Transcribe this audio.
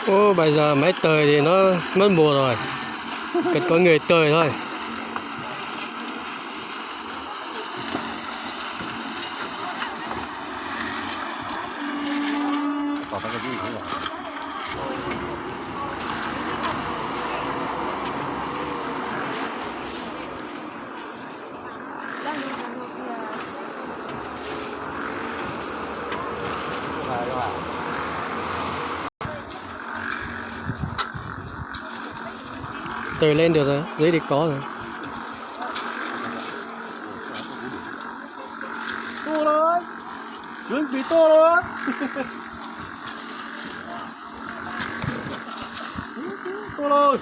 Ôi, bây giờ máy tơi thì nó mất mùa rồi. Cần có người tơi thôi. Từ lên được rồi, dưới đi có rồi. Tuaj lawm, chuẩn bị tuaj lawm. Tuaj lawm.